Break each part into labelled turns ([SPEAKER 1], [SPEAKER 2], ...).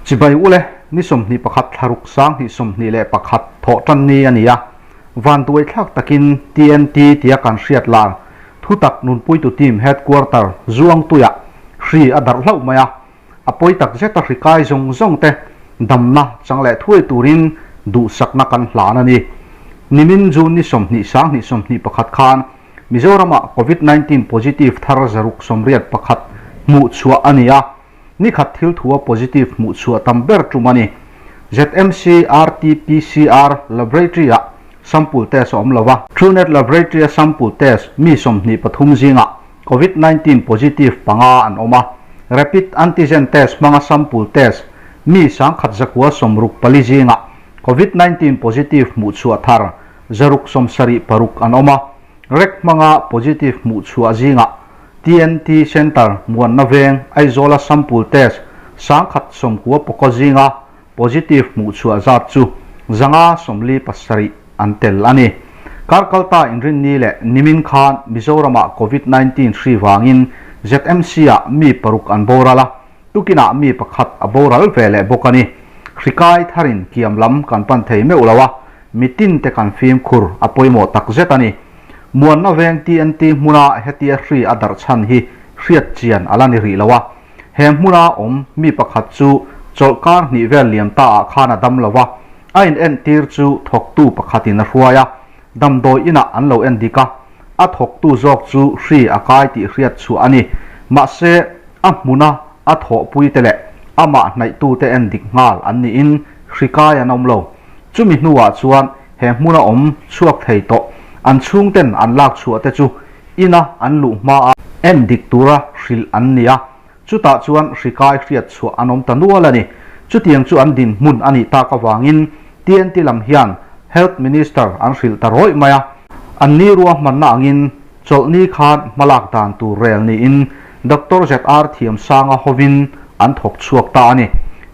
[SPEAKER 1] Chibai ule ni 21 thlaruk 2021 thawh tan ni a ni a. Vanduai thlak takin TNT tia kan hriat lar thutak nunpuitu team headquarter Zuangtuiah hri a darh hlauh mai a. A pawi tak zeta hri kai zawng zawng te damna chang leh thuai turin duhsakna kan hlan a ni. Nimin June ni 20 2021 khan Mizoramah Covid 19 positive thar 681 hmuh chhuah a ni a, ni khat thil thua positive hmuh chhuah tam ber tum a ni. ZMC RT-PCR Laboratory-ah sample test a awm lo a. Truenat Laboratory-a sample test mi 23 zingah Covid 19 positive panga an awm a. Rapid antigen test hmanga sample test mi 1164 zingah Covid 19 positive hmuh chhuah thar 676 an awm a. Rek hmanga positive hmuh chhuah zingah TNT Centre Muanna Veng Aizawla sample test 1094 zinga positive hmuh chhuah zat chu 547 an tel a ni. Karkalta inrinni leh nimin khan Mizoramah Covid 19 hri wangin ZMC-ah mi paruk an boral a, tukinah mi pakhat a boral ve leh bawk a ni. Hrikai tharin kiam lam kan pan thei meuh lo a, mitin te kan fim khur a pawimawh tak zet a ni. Muanna Veng TNT hmuna hetia hri a darh chhan hi hriat chian a la ni rih lo a. He hmuna awm mi pakhat chu chawlhkar hnih vel liam ta ah khan a dam lo a, a in entir chu thawktu pakhatin a hruai a, damdawi inah an lo en dik a, a thawktu zawk chu hri a kai tih hriat chhuah a ni. Mahse, a hmuna a thawhpui te leh amah hnaihtu te en dik nghal an niin hri kai an awm lo. Chumi hnuah chuan he hmuna awm chhuak thei tawh an chhungten an lak chhuah te chu ina an luh hma a en dik tura hrilh an ni a, chutah chuan hri kai hriat chhuah an awm ta nual a ni. Chutiang chu an din hmun a nih tak avangin TNT lam hian Health Minister an hrilh ta rawih mai a. An ni ruahmanna angin chawlhni khan hmalak dan tur rel niin Doctor ZR Thiamsanga hovin an thawk chhuak ta a ni.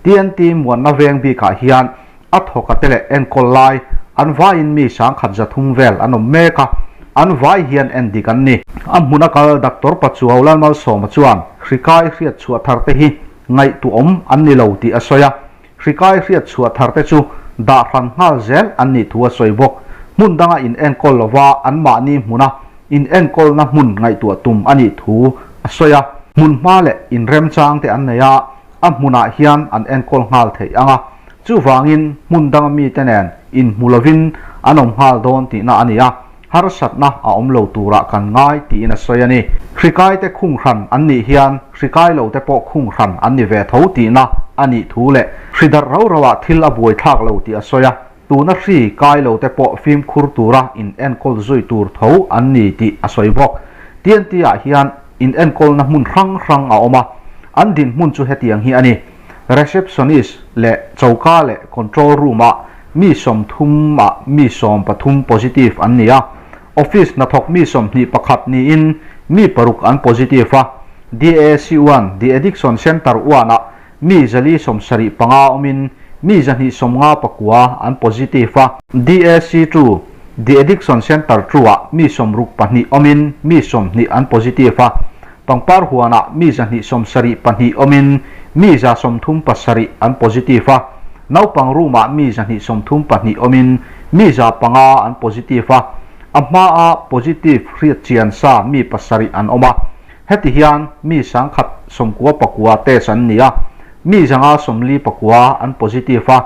[SPEAKER 1] TNT Muanna Veng bikah hian a thawk a te leh enkawl lai an vaiin mi 1300 vel an awm mek a, an vai hian en dik an ni. A hmuna kal Doctor Pachuau Lalmalsawma chuan hri kai hriat chhuah thar te hi ngaihtuahawm an ni lo tih a sawi a, hri kai hriat chhuah thar te chu dah hran nghal zel an nih thu a sawi bawk. Hmun danga in enkawl lova anmahni hmuna in enkawlna hmun ngaihtuah tum a nih thu a sawi a. Hmun hma leh in remchang te an nei a, a hmunah hian an enkawl nghal theih ang a, chuvangin hmun danga mite nen inhmu lovin an awm nghal dawn tihna a ni a, harsatna a awm lo turah kan ngai tiin a sawi a ni. Hri kaite khung hran an nih hian hri kai lo te pawh khung hran an ni ve tho tihna a nih thu leh hri darh rau rauah thil a buaithlak lo tih a sawi a, tuna hri kai lo te pawh fimkhur tura in enkawl zui tur tho an ni tih a sawi bawk. TNT-ah hian in enkawlna hmun hrang hrang a awm a, an dinhmun chu hetiang hi a ni. Receptionist leh choka leh control room-ah mi 30 ah mi 13 positive an ni a, office hnathawk mi 21 niin mi paruk an positive a, DAC 1, De Addiction Centre 1-ah mi 475 awmin mi 259 an positive a, DAC 2, De Addiction Centre 2-ah mi 62 awmin mi 20 an positive a, pangpar huanah mi 272 awmin mi 137 an positive a, naupang room-ah mi 232 awmin mi 5 an positive a, a hmaa positive hriat chian sa mi pasarih an awm a. Heti hian mi 199 test an ni a, mi 549 an positive a,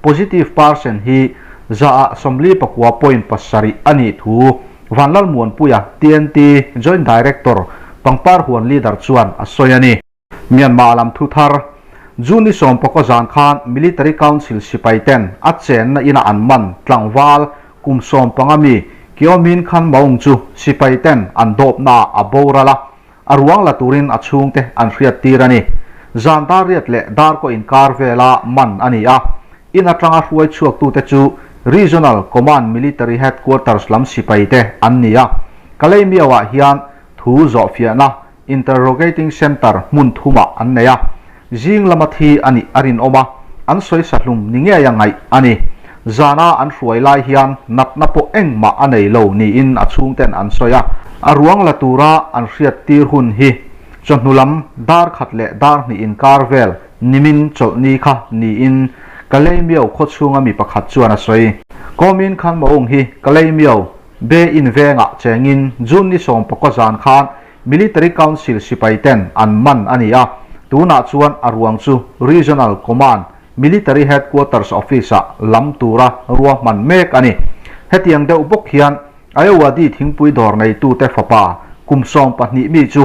[SPEAKER 1] positive percent hi za ah 49.7 a nih thu Vanlalmuanpuia TNT Joint Director Pangpar Huan Leader chuan a sawi a ni. Myanmar lam thu thar June ni 19 zan khan Military Council sipai ten a chenna ina an man tlangval kum 15 mi Kyaw Min Khan Maung chu sipai ten an dawpna a boral a, a ruang la turin a chhungte an hriat tir a ni. Zan dar riat leh dar ko inkar vela man a ni a, in atanga hruai chhuaktute chu Regional Command Military Headquarters lam sipai te an ni a. Kalaymyo-ah hian thu zawhfiahna Interrogating Centre hmun thumah an nei a, zing lama thi a nih a rinawm a, an sawi sahlum ni ngei a ngaih a ni. Zana an hruai lai hian natna pawh engmah a nei lo niin a chhungten an sawi a, a ruang la tura an hriat tir hun hi chawhnu lam dar khat leh dar hnih inkar vel Nimin chawlhni kha niin Kalaymyo khaw chhunga mi pakhat chuan a sawi. Ko Min Khan Maung hi Kalaymyo Be In vengah chengin June ni sawmpakaw zan khan Military Council sipai ten an man a ni a, tunah chuan a ruang chu Regional Command Military Headquarters Office-ah lam tura ruahman mek a ni. Hetiang deuh bawk hian Ayawadi thingpui dawr neitute fapa kum 12 mi chu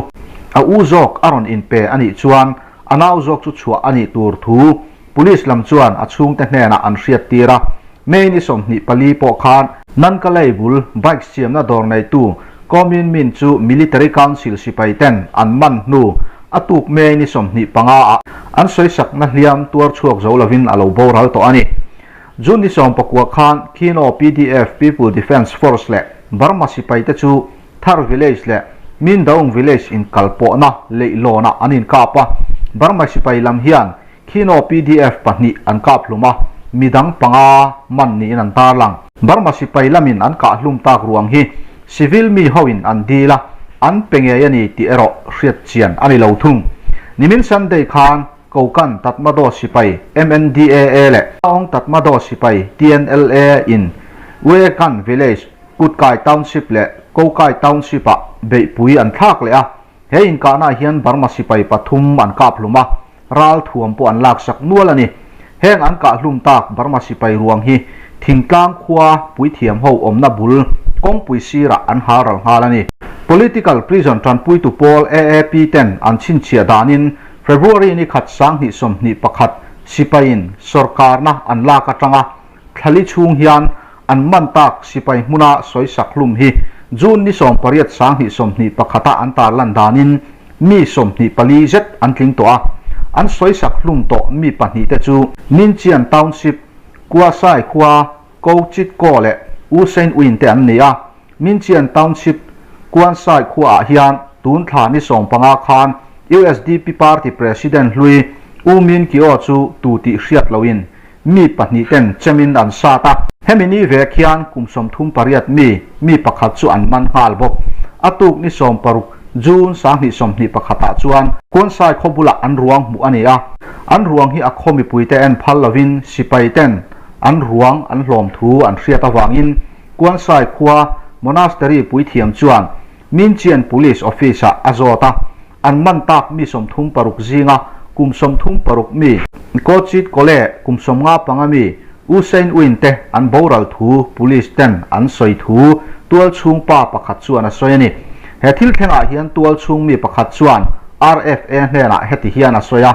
[SPEAKER 1] a u zawk a rawn inpe a nih chuan a nau zawk chu chhuah a nih tur thu Police lam chuan a chhungte hnenah an hriattir a. May ni 24 pawh khan Nankalei bul bike siamna dawr neitu Ko Min Min chu Military Council sipai ten an man hnu a tuk May ni 25 ah an sawisakna hliam tuar chhuak zo lovin a lo boral tawh a ni. June ni 19 khan Khino PDF, People Defence Force, leh Burma sipai te chu Thar Village leh Mindaung Village inkalpawhna leihlawnah an inkap a, Burma sipai lam hian Khino PDF pahnih an kap hlum a, midang panga man niin an tarlang. Burma sipai lamin an kah hlum tak ruang hi civil mi hoin an dil a, an pe ngei a ni tih erawh hriat chian a ni lo thung. Nimin Sunday khan Kokan Tatmadaw sipai MNDAA leh Aung Tatmadaw sipai TNLA in Wekan Village, Kutkai Township leh Kokai Township-ah beihpui an thlak leh a, He inkahnaah hian Burma sipai pathum an kap hlum a, ral thuam pawh an laksak nual a ni. Heng an kah hlum tak Burma sipai ruang hi thingtlang khua puithiam ho awmna bul kawngpui sirah an hal ral nghal a ni. Political prison tanpuitu pawl AAP ten an chhinchhiah danin February ni khat 2021 sipaiin sorkarna an lak atanga Thlali chhung hian an man tak sipai hmuna sawisak hlum hi June ni 18 2021 a an tarlan danin mi 24 zet an tling tawh a. An sawisak hlum tawh mi pahnih te chu Minchian Township, Kuasai khua Ko Chit Ko leh U Sein Win te an ni a. Minchian Township, Kuansai khuaah hian tun thla ni 15 khan USDP Party President hlui U Min Kyaw chu tu tih hriat loin mi pahnih ten chemin an sat a. Hemi ni vek hian kum 38 mi mi pakhat chu an man nghal bawk. A tuk ni 16 June 2021 ah chuan Kuansai khaw bulah an ruang hmuh a ni a. An ruang hi a khaw mipuite en phal lovin sipai ten an ruang an hlawm thu an hriat avangin Kuansai khua Monastery puithiam chuan Minchian Police Office-ah a zawt a, an man tak mi 36 zinga kum 36 mi Ko Chit Kole kum 55 mi U Sein Win te an boral thu Police ten an sawi thu tual chhung pa pakhat chuan a sawi a ni. He thil thlengah hian tual chhung mi pakhat chuan RFA hnenah heti hian a sawi a,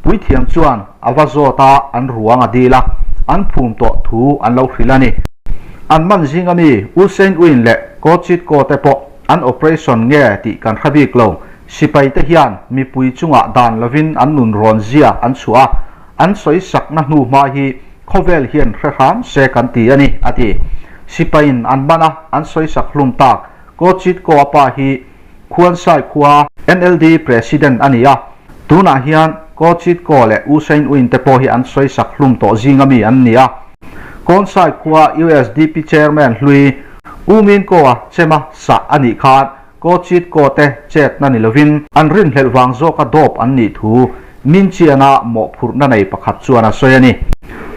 [SPEAKER 1] Puithiam chuan a va zawt a, an ruang a dil a, an phum tawh thu an lo hrilh a ni. An man zinga mi U Sein Win leh Ko Chit Ko te pawh an operation nge tih kan hre bik lo. Sipai te hian mipui chungah dan lovin an nun rawn zia an chhuah a, an sawi sakna hnu hma hi khawvel hian hre hram se kan ti a ni, a ti. Sipaiin an man a, an sawi sak hlum tak. Ko Chit Ko a pa hi Khuansai khua NLD President a ni a, tunah hian Ko Chit Ko leh U Sein Win te pawh hi an sawi sak hlum tawh zinga mi an ni a. Kawnsai khua USDP Chairman hlui U Min Ko a chema sah a nih khan Ko Chit Ko te chetna ni lovin an rinhlelh vang zawka dawp an nih thu Minchiana mawhphurhna nei pakhat chuan a sawi a ni.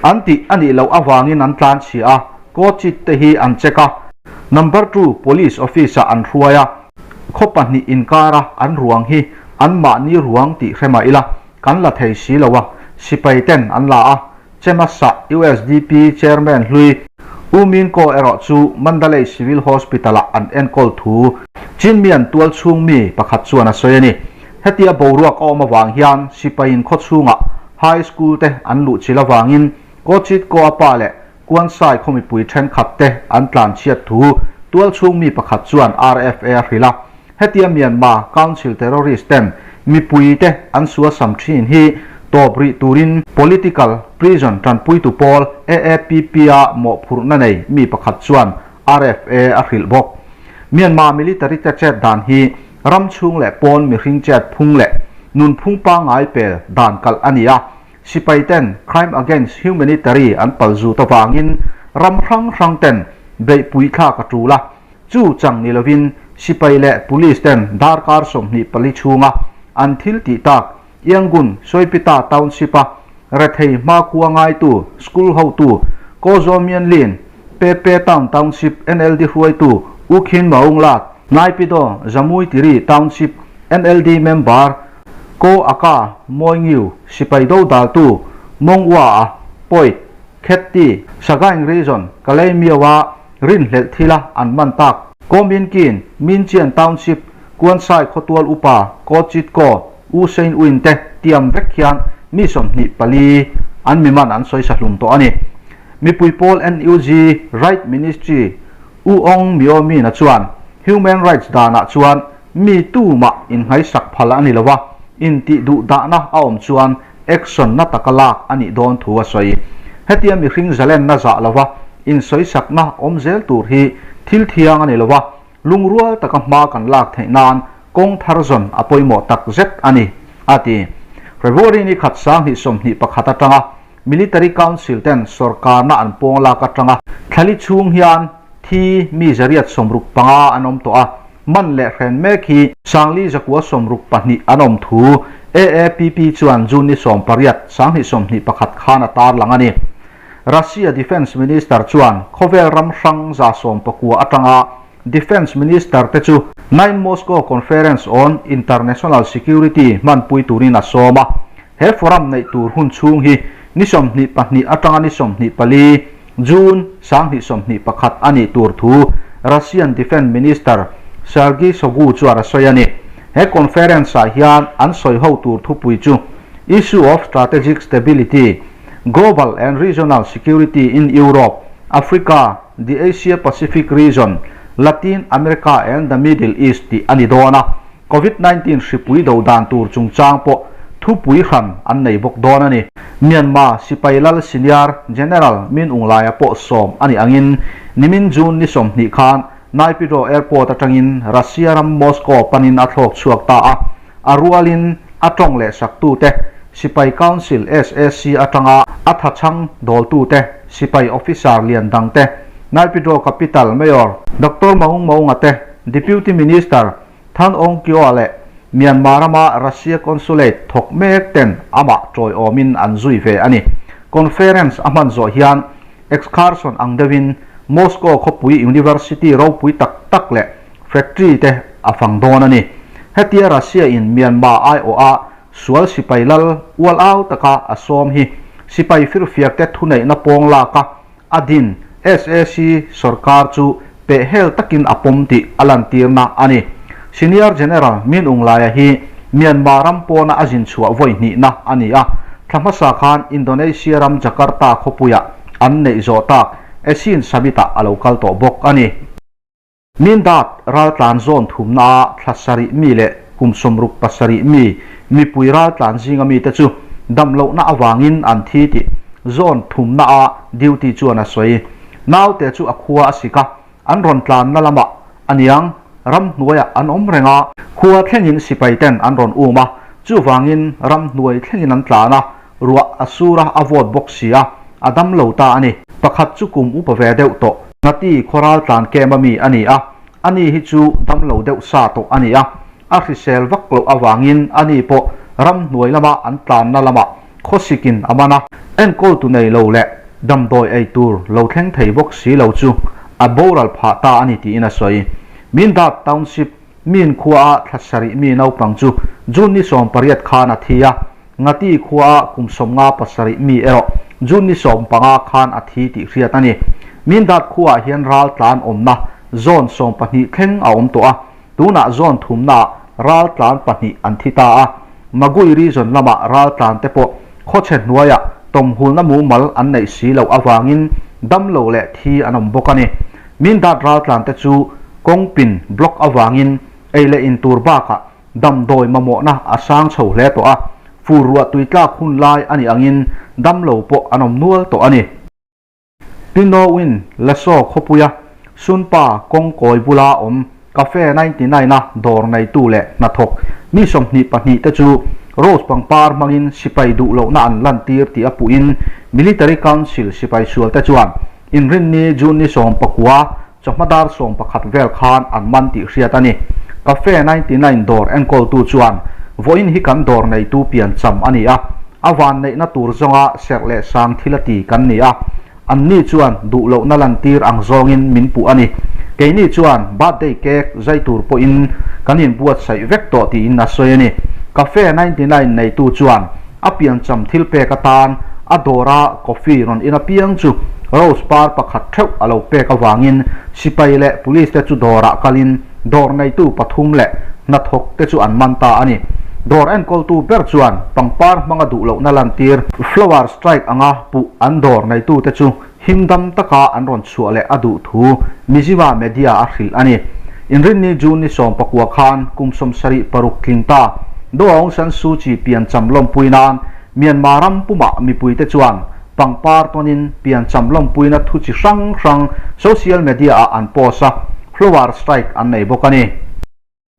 [SPEAKER 1] An tih a nih loh avangin an tlanchhia a, Ko Chit te hi an check a, Number two Police Office-ah an hruai a, khaw pahnih inkara an ruang hi anmahni ruang tih hre mah ila kan la thei si lo a, sipai ten an la a, Chema sah USDP Chairman hlui U Min Ko erawh chu Mandalay Civil Hospital-ah an enkawl thu Chinmian tual chhung mi pakhat chuan a sawi a ni. Hetia boruak a awm avang hian sipaiin khaw chhungah High School te an luhchilh avangin Ko Chit Ko a pa leh Kuansai khaw mipui thenkhat te an tlanchhiat thu tual chhung mi pakhat chuan RFA a hrilh a. Hetia Myanmar Council terrorist ten mipui te an suasam thin hi tawp rih turin political prison tanpuitu pawl AAPP a mawhphurhna nei mi pakhat chuan RFA a hrilh bawk. Myanmar military te chet dan hi ram chhung leh pawn mihring chet phung leh nunphung pangngai pel dan kalh a ni a. Sipai ten crime against humanitary an pal zut avangin ram hrang hrang ten beihpui thlak a tul a, chu chang ni lovin sipai leh police ten darkar 24 chhunga an thil tih tak Yangon, Soipita Township-a rethei hmakhua ngaitu school hotu Ko Zaw Myan Lin, Pe Pe Town Township NLD hruaitu U Khin Maung Lat, Naypyidaw Zamui Tiri Township NLD member Ko Aka Mawi Ngiu, sipai do daltu Mong Ua a Poit Khetti, Sagaing Region, Kalaymyo-a rinhlelh thila an man tak. Ko Min Kin, Min Chian Township, Kuansai khawtual upa Ko Chit Ko, U Sein Win te tiam vek hian mi 24 an mi man an sawisa hlum tawh a ni. Mipui pawl NUG Right Ministry U Aung Myo Min-a chuan Human Rights danah chuan mi tumah inngaisak phal a ni lo a, intih duh dahna a awm chuan action na taka lak a nih dawn thu a sawi. Hetia mihring zalenna zah lova insawisakna awm zel tur hi thil thiang a ni lo a, lungrual taka hma kan lak theih nan kawng thar zawn a pawimawh tak zet a ni, a ti. February ni khat 2021 atanga Military Council ten sorkarna an pawng lak atanga thlali chhung hian thi mi 865 an awm tawh a, Man leh hren mek hi Sangli 962 an awm thu AAPP chuan June ni 18, 2021 khan a tarlang a ni. Russia Defence Minister chuan khawvel ram hrang 19 atanga Defence Minister te chu Nine Moscow Conference on International Security hmanpui turin a sawm a. He forum neih tur hun chhung hi ni 22 atanga ni 24 June 2021 a nih tur thu Russian Defence Minister Sergei Shoigu chuan a sawi a ni. He conference-ah hian an sawi ho tur thupui chu Issue of Strategic Stability, Global and Regional Security in Europe, Africa, the Asia-Pacific Region, Latin America and the Middle East tih a ni dawn a. Covid 19 hripui do dan tur chungchang pawh thupui hran an nei bawk dawn a ni. Myanmar sipai lal senior General Min Aung Hlaing pawh sawm a nih angin nimin June ni 20 khan Naypyidaw Airport atangin Russia ram Moscow panin a thlawk chhuak ta a, a rualin a tawng leh saktute Sipai Council SAC atanga a thachhang dawltute sipai officer lian dangte Naypyidaw Capital Mayor Doctor Maung Maung-a te Deputy Minister Than Aung Kyaw leh Myanmar rama Russia Consulate thawk mek ten amah tawiawmin an zui ve a ni. Conference a hman zawh hian excursion ang deuhin Moscow khawpui University ropui tak tak leh factory te a fang dawn a ni. Hetia Russia in Myanmar aiawha sual sipai lal ual au taka a sawm hi sipai firfiak te thuneihna pawng laka A din, SAC sorkar chu pehhel takin a pawm tih a lantirna a ni. Senior General Min Aung Hlaing hi Myanmar ram pawna a zin chhuah vawi hnihna a ni a, thla hmasa khan Indonesia ram Jakarta khawpuiah an neih zawh tak ASEAN Summit-ah a lo kal tawh bawk a ni. Mindat raltlan zawn thumnaah thla sarih mi leh kum 67 mi mipui raltlan zinga mite chu damlohna avangin an thi tih zawn thumnaah duty chuan a sawi. Naute chu a khua a sik a, an rawn tlanna lamah aniang ramhnuaiah an awm reng a. Khua thlengin sipai ten an rawn um a, chuvangin ramhnuai thlengin an tlan a, Ruah a sur a, a vawt bawk si a, a dam lo ta a ni. Pakhat chu kum upa ve deuh tawh. Ngati khawral tlan kem a mi a ni a, ani hi chu dam lo deuh sa tawh a ni a, a hrisel vak loh avangin ani pawh ramhnuai lama an tlanna lamah khawsikin a man a. Enkawltu nei lo leh damdawi ei tur lo thleng thei bawk si lo chu a boral phah ta a ni tiin a sawi. Mindat Township Min khuaah thla sarih mi naupang chu June ni 18 khan a thi a, Ngati khuaah kum 57 mi erawh June ni 15 khan a thi tih hriat a ni. Mindat khuaah hian ral tlan awmna zone 12 thleng a awm tawh a, tunah zone thumnaah ral tlan pahnih an thi ta a. Magui region lamah ral tlan te pawh khawchhe hnuaiah tawmhulna mumal an neih si loh avangin damlo leh thi an awm bawk a ni. Mindat ral tlan te chu kawngpin block avangin ei leh in tur bakah damdawi mamawhna a sang chho hle tawh a, fur ruah tui tlak hun lai a nih angin damlo pawh an awm nual tawh a ni. Pinowin Lasaw khawpuia Sunpa kawngkawi bula awm Cafe 99 a dawr neitu leh hnathawk mi 22 te chu Rose pangpar hmangin sipai duh lohna an lantir tih a puhin Military Council sipai sualte chuan Inrinni June ni 19 chawhma dar 11 vel khan an man tih hriat a ni. Cafe 99 dawr enkawltu chuan. Vawiin hi kan dawr neitu piancham a ni a, a vanneihna tur zawnga serh leh sang thil a ti kan ni a, anni chuan duh lohna lantir ang zawngin min puh a ni. Keini chuan birthday cake zai tur pawhin kan inbuatsaih vek tawh tiin a sawi a ni. Cafe 99 neitu chuan a piancham thil pek atan a dawra coffee rawn in apiang chu rose par pakhat theuh a lo pek avangin sipai leh police te chu dawrah kalin Dawr neitu pathum leh hnathawk te chu an man ta a ni. Dawr enkawltu ber chuan pangpar hmanga duh lohna lantir, flower strike anga puh an dawr neitu te chu himdam taka an rawn chhuah leh a duh thu Mizzima media a hrilh a ni. Inrinni June ni 19 khan kum 76 tling ta Daw Aung San Suu Kyi piancham lawmpui nan Myanmar ram pumah mipuite chuan Pangpar tawnin piancham lawmpuina thu chi hrang hrang social media ah an post a, flower strike an nei bawk a ni.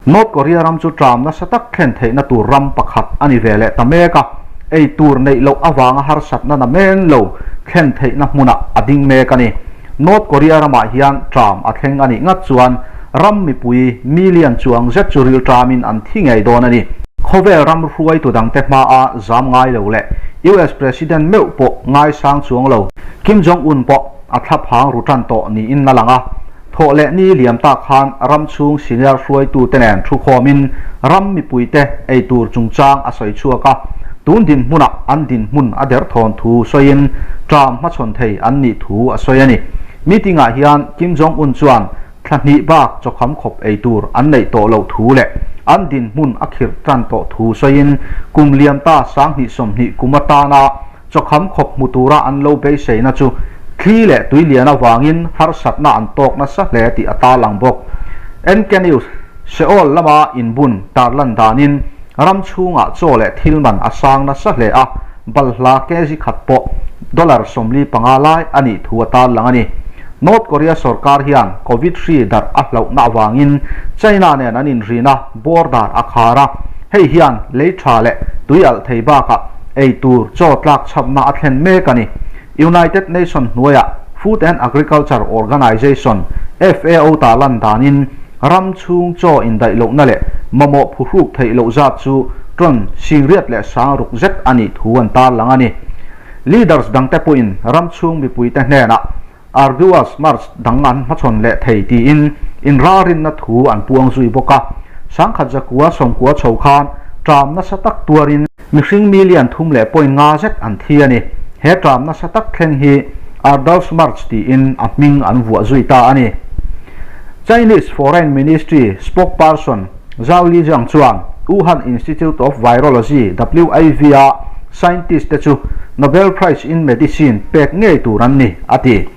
[SPEAKER 1] North Korea ram chu tram nasa tak thlen theihna tur ram pakhat a ni ve leh ta mek a, ei tur neih loh avanga harsatna na men lo thlen theihna hmunah a ding mek a ni. North Korea ramah hian tram a thleng a nih ngat chuan ram mipui million chuang zet chu rilṭamin an thi ngei dawn a ni. Khawvel ram hruaitu dangte hmaa zam ngai lo leh US President meuh pawh ngaisang chuang lo Kim Jong Un pawh a thlaphang ru ṭan tawh niin a lang a. Thawh leh ni liam tak khan ram chhung senior hruaitute nen thukhawmin ram mipuite ei tur chungchang a sawi chhuak a, tun dinhmunah an dinhmun a derthawn thu sawiin ṭam hmachhawn thei an nih thu a sawi a ni. Meeting-ah hian Kim Jong Un chuan thla hnih bak chawkham khawp ei tur an neih tawh loh thu leh an dinhmun a khirh tan tawh thu sawiin kum liam ta 2020 kum atana Chawkham khawp hmu tura an lo beiseina chu thli leh tui lian avangin harsatna an tawk nasa hle tih a tarlang bawk. NK News, Seoul lama inbun tarlan danin ram chhungah chaw leh thil man a sang nasa hle a, balhla kg khat pawh dollar 45 lai a nih thu a tarlang a ni. North Korea sorkar hian Covid hri darh a hlauhna avangin China nen an inrina border a khar a, hei hian lei tha leh tui alh thei bakah ei tur chaw tlak chhapna a thlen mek a ni. United Nation hnuaiah Food and Agriculture Organization, FAO, ta lan danin ram chhung chaw indaih lohna leh mamawh phuhruk theih loh zat chu ṭawn singriat leh sangruk zet a nih thu an tarlang a ni. Leaders dangte pawhin ram chhung mipuite hnenah Arduous March dang an hmachhawn leh thei tiin inralrinna thu an puang zui bawk a. 1990 chho khan ṭam nasa tak tuarin mihring million thum leh point nga zet an thi a ni. He ṭam nasa tak thleng hi Arduous March tiin a hming an vuah zui ta a ni. Chinese Foreign Ministry spokesperson Zhao Lijiang chuan Wuhan Institute of Virology, WIV, a scientist te chu Nobel Prize in Medicine pek ngei tur an ni, a ti.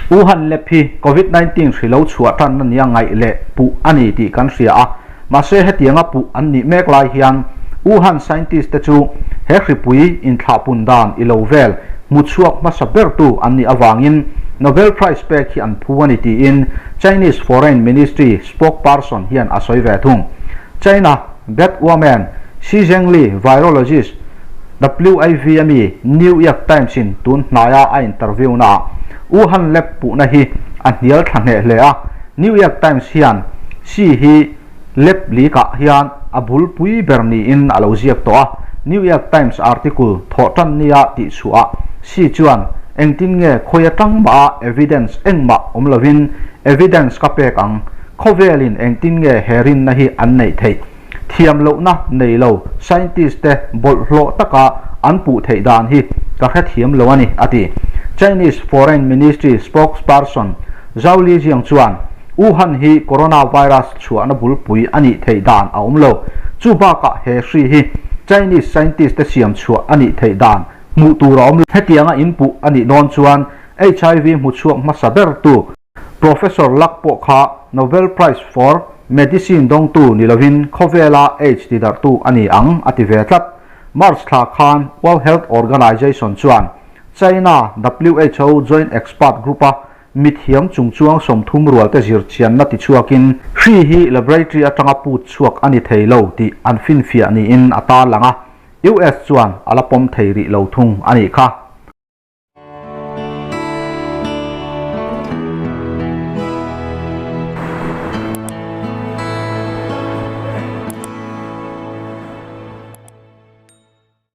[SPEAKER 1] Wuhan lab hi Covid 19 hri lo chhuah tanna nia ngaih leh puh a ni tih kan hria a, mahse hetianga puh an nih mek lai hian Wuhan scientist te chu he hripui inthlahpun dan i lo vel hmu chhuak hmasa bertu an nih avangin Nobel Prize pek hi an phu a ni tiin Chinese Foreign Ministry Spokesperson hian a sawi ve thung. China Batwoman Shi Zhengli, virologist, WIV a mi New York Times in tun hnaia a interview naah Wuhan lab puhna hi a hnial thla hneh hle a. New York Times hian Shi hi lab leak-ah hian a bulpui ber niin a lo ziak tawh a. New York Times article thawh tan nia tihchhuah Shi chuan engtin nge khawi atang mah a evidence engmah awm lovin Evidence ka pek ang, khawvelin engtin nge he rinna hi an neih theih? Thiam lohna nei lo scientist te bawlhhlawh taka an puh theih dan hi ka hrethiam lo a ni, a ti. Chinese Foreign Ministry spokesperson Zhao Lijiang chuan, Wuhan hi coronavirus chhuahna bulpui a nih theih dan a awm lo. Chu bakah he hri hi Chinese scientist te siam chhuah a nih theih dan hmuh tur a awm lo. Hetianga inpuh a nih dawn chuan HIV hmuchhuak hmasa bertu Professor Luck pawh kha Nobel Prize for Medicine dawngtu ni lovin khawvela AIDS tidarhtu a ni ang, a ti ve tlat. March thla khan World Health Organization chuan China WHO Joint Expert Group-a mithiam chungchuang 30 rualte zirchianna tichhuakin hri hi laboratory atanga put chhuak a ni thei lo tih an finfiah niin a tarlang a, US chuan a la pawm thei rih lo thung a nih kha.